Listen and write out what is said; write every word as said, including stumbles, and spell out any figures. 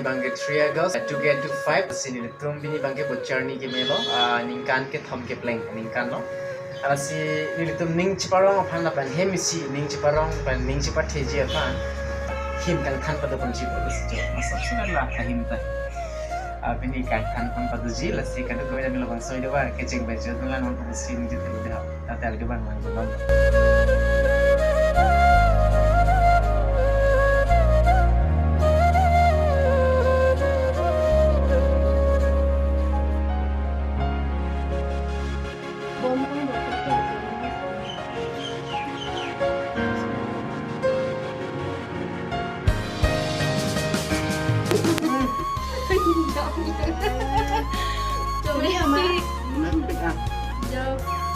Abangke three August, two K two five, si nelitum pini abangke bo charni kemelo, ah, ningkan kethom kepleng ningkan lo. Lasi nelitum ning cheparong aphan lapen hem isi ning cheparong pen ning chepatheji aphan him kangthan pado ponji bo lasi jo. Masap sudah lah kahim ta. Ah, pini kangthan pon padoji lasi kadokave labangso video ba kecheng bajo dolang on pon si ning jut deh. Tatel ke bang lang bang. Domestic. Jauh.